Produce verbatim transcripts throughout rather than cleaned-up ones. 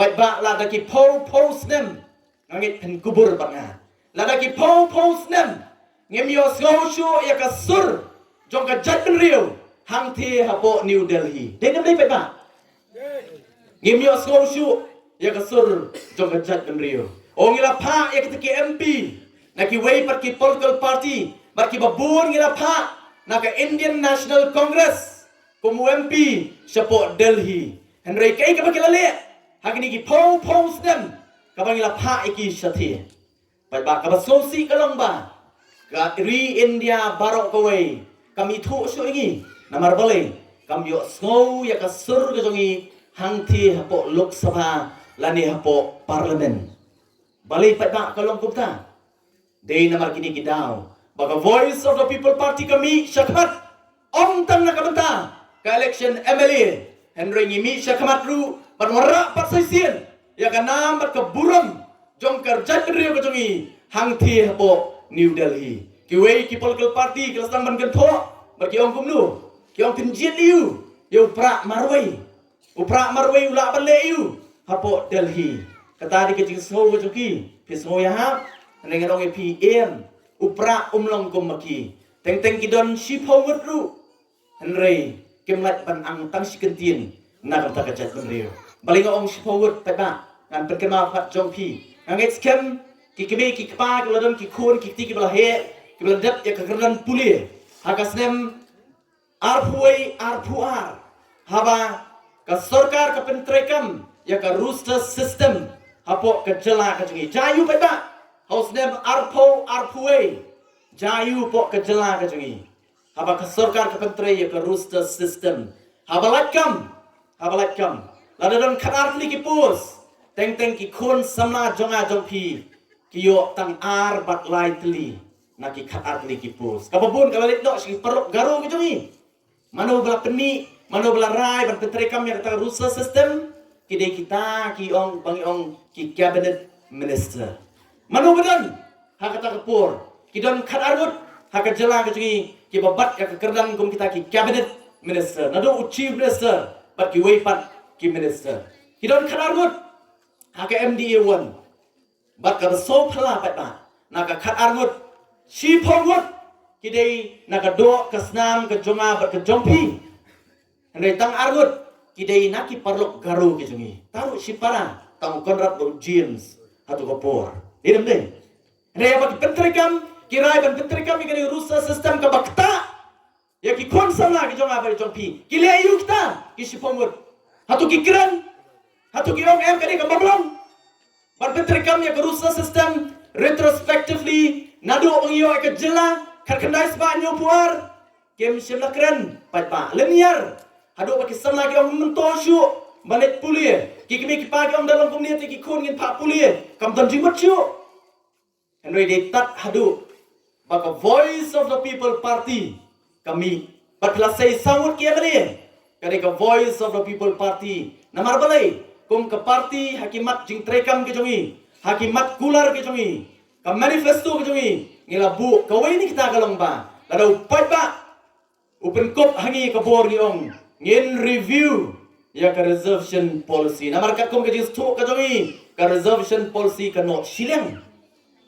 Paidbah, lada ki phew phew snem nga ngeit phin kubur bad nga. Lada ki phew phew snem ngim ïohsngew shuh ïa ka sur jong ka jaitbynriew hangthie hapoh New Delhi. Dei ne em dei paidbah? Ngim ïohsngew shuh ïa ka sur jong ka jaitbynriew. O ngi la phah ïa kita ki M P na kiwei pat ki political party, bad kiba bun ngi la phah na ka Indian National Congress kum u M P shapoh Delhi. Hynrei kaei kaba ki la leh ha kine ki phew phew snem kaba ngi la phah ïa ki shathie? Paidbah, kaba sngewsih ka long ba ka ri India baroh kawei kam ithuh shuh ïa ngi. Namar balei? Kam ïohsngew ïa ka sur ka jong ngi hangthie hapoh Lok Sabha lane hapoh Parliament. Balei paidbah ka long kumta? Dei namar kine ki daw ba ka Voice of the People Party ka mih shakhmat, ym tang na ka bynta ka election M L A, hynrei ngi mih shakhmat ruh ban wanrah pat sa shisien ïa ka nam bad ka burom jong ka jaitbynriew ka jong ngi hangthie hapoh New Delhi. Kiwei ki political party ki la sdang ban kynthoh bad ki ong kumno? Ki ong, pynjied ïa u, ïa u Prah marwei. U Prah marwei u lah ban leh ïa u hapoh Delhi. Kata dei ka jingsngew ka jong ki. Phi sngew ïahap? Hynrei ngan ong ïa phi, em, u Prah um long kum ma ki. Teng teng ki don shiphew ngut ruh, hynrei kim lah ban ang tang shi kyntien na ka bynta ka jaitbynriew. Balei nga ong shiphew ngut, paidbah? Ngan pynkynmaw pat jong phi. Nga ngeit skhem ki kmie ki kpa kiba la don, ki khun ki kti kiba la heh, kiba la dep ïa ka kyrdan pule ha ka snem arphew wei arphew ar, haba ka sorkar ka pyntreikam ïa ka roster system hapoh ka jylla ka jong ngi. Jia ïa u paidbah, ha u snem arphew arphew wei, jia ïa u, hapoh ka jylla ka jong ngi, haba ka sorkar ka pyntrei ïa ka roster system, haba lait kam, haba lait kam, lada don khatar tylli ki post, teng teng ki khun samla jong nga jong phi ki ïoh tang ar bad lai tylli na ki khatar tylli ki post. Kaba bun ka la leit noh sha ki paralok Garo ki jong ngi. Mano ba la pynmih, mano ba la rai ban pyntreikam ïa kata ka roster system? Ki dei kita ki ong, ba ngi ong ki cabinet minister. Mano ba don ha kata ka por? Ki don khatar ngut ha ka jylla ka jong ngi kiba bat ïa ka kyrdan kum kita ki cabinet minister, naduh u chief minister bad kiwei pat ki minister. Ki don khatar ngut ha ka M D A one. Bad kaba sngewphylla pat, na ka khatar ngut, shiphew ngut ki dei na ka doh ka snam ka jong nga bad ka jong phi. Hynrei tang ar ngut ki dei na ki paralok Garo ki jong ngi. Tang ruh shipara, tang u Conrad bad u James ha kato ka por. Dei ne em dei? Hynrei haba ki pyntreikam, ki rai ban pyntreikam ïa kane ka roster system kaba ktah ïa ki khun samla ki jong nga bad ki jong phi, ki leh aïu kita ki shiphew ngut? Hato ki kren? Hato ki ong em kane ka bym long ban pyntreikam ïa ka roster system retrospectively naduh ba ngi ïoh ïa ka jylla, khatkhyndai spah hynñiewphew ar? Kim shym la kren paidbah. Lynñiar, haduh ba ki samla ki ong ym myntoi shuh ban leit pule, ki kmie ki kpa ki ong da long kumne te ki khun ngin phah pule, kam don jingmut shuh. Hynrei dei tad haduh ba ka Voice of the People Party ka mih. Bad phi la sei saw ngut ki M L A, ka dei ka Voice of the People Party. Namar balei? Kum ka party, ha ki mat jingtreikam ki jong ngi, ha ki mat kular ki jong ngi, ka manifesto ki jong ngi, ngi la buh, kawei na kita ka long ba lada u paidbah u pynkup ha ngi ka bor, ngi ong ngin review ïa ka reservation policy. Namar katkum ka jingsngewthuh ka jong ngi, ka reservation policy ka noh shiliang.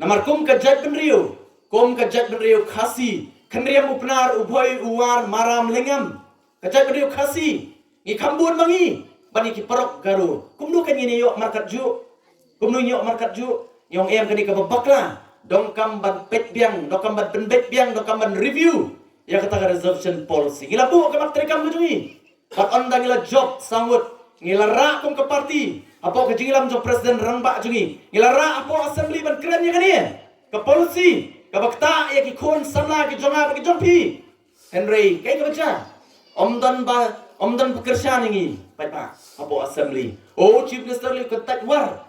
Namar kum ka jaitbynriew, kum ka jaitbynriew Khasi, Khynriam, Upnar, Ubhoi, Uwar, Maram, Lyngngam, ka jaitbynriew Khasi, ngi kham bun ma ngi bad ngi ki paralok Garo. Kumno kan ngin ïoh markat juh? Kumno ngi ïoh markat juh? Ngi ong em kane kaba bakla, donkam ban peit biang, donkam ban pynbeit biang, donkam ban review ïa kata ka reservation policy. Ngi la buh ka mat treikam ka jong ngi. Bad ynda ngi la jop saw ngut, ngi la rah kum ka party hapoh ka jingïalam jong President Rangbah jong ngi. Ngi la rah hapoh Assembly ban kren ïa kane ka policy kaba ktah ïa ki khun samla ki jong nga bad ki jong phi. Hynrei kaei kaba jia? Ym don ba, ym don ba kyrshan ïa ngi paidbah hapoh Assembly. O Chief Minister lei kyntait war,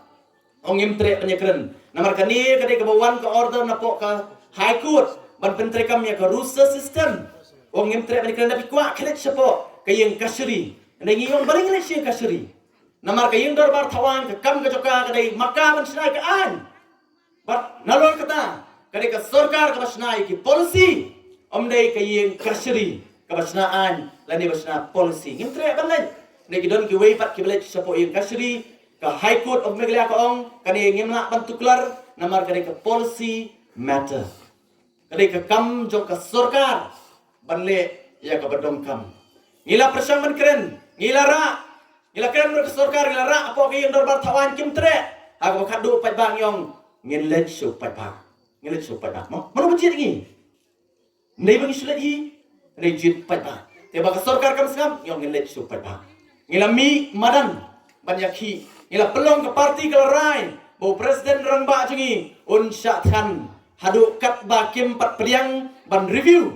ong ngim treh ban ïakren. Namar kane ka dei kaba wan ka order napoh ka High Court ban pyntreikam ïa ka roster system. Ong ngim treh ban ïakren, da phi kwah khlieh shapoh ka ïing kashari. Hynrei ngi ong balei ngi leit sha ïing kashari? Namar ka ïing dorbar thawaiñ, ka kam ka jong ka ka dei ma ka ban shna ïa ka aiñ. Bad nalor kata, ka dei ka sorkar kaba shna ïa ki policy, ym dei ka ïing kashari kaba shna aiñ lane ba shna policy. Ngim treh ban leit. Hynrei ki don kiwei pat kiba leit shapoh ïing kashari, Ka High Court of Meghalaya ka ong kane ngim lah ban tuklar namar ka dei ka policy matter. Ka dei ka kam jong ka sorkar ban leh ïa kaba donkam. Ngi la pyrshang ban kren, ngi la rah, ngi la kren bad ka sorkar, ngi la rah hapoh ka ïing dorbar thawaiñ kim treh. Ha kaba khatduh paidbah ngi ong ngin leit sha u paidbah. Ngin leit sha u paidbah mo. Mano ba jied ngi? Ym dei ba ngi shu leit hi, ym dei, jied paidbah. Te ba ka sorkar kam sngap, ngi ong ngin leit sha u paidbah. Ngi la mih madan ban ïakhih, ngi la pynlong, ka party ka la rai ba u president rangbah jong ngi un shah thngan haduh katba kim pat pdiang ban review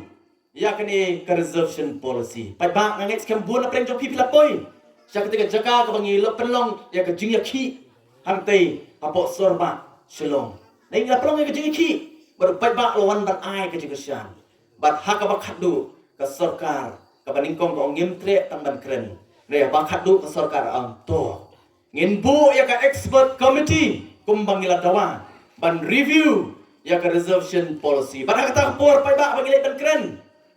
ïa kane ka reservation policy. Paidbah, nga ngeit skhem bun na pdeng jong phi phi la poi sha katei ka jaka kaba ngi la pynlong ïa ka jingïakhih hangtei hapoh Sorbah Shillong. Ngi la pynlong ïa ka jingïakhih bad u paidbah la wan ban ai ka jingkyrshan. Bad ha kaba khatduh ka sorkar, kaba nyngkong ka ong ngim treh tang ban kren. Hynrei ha ba khatduh ka sorkar ong to ngin buh ïa ka expert committee kumba ngi la dawa ban review ïa ka reservation policy. Bad ha kata ka por paidbah ba ngi leit ban kren,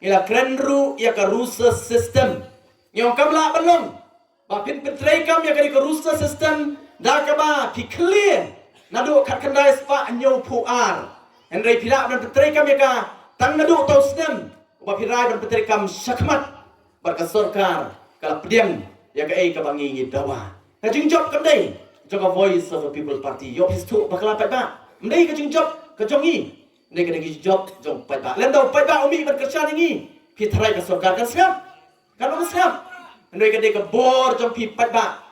ngi la kren ruh ïa ka roster system. Ngi ong kam lah ban long ba phin pyntreikam ïa kane ka roster system da kaba phi clear naduh khatkhyndai spah hynñiewphew ar. Hynrei phi lah ban pyntreikam ïa ka tang naduh uta u snem uba phi rai ban pyntreikam shakhmat. Bad ka sorkar ka la pdiang ïa kaei kaba ngi ngi dawa. Ka jingjop kam dei jong ka Voice of the People Party. Ïoh phi sngewthuh bakla paidbah, ym dei ka jingjop ka jong ngi. Ym dei, ka dei ka jingjop jong paidbah. Lem da u paidbah u mih ban kyrshan ïa ngi, phi tharai ka sorkar kan sngap? Kan ym sngap. Hynrei ka dei ka bor jong phi paidbah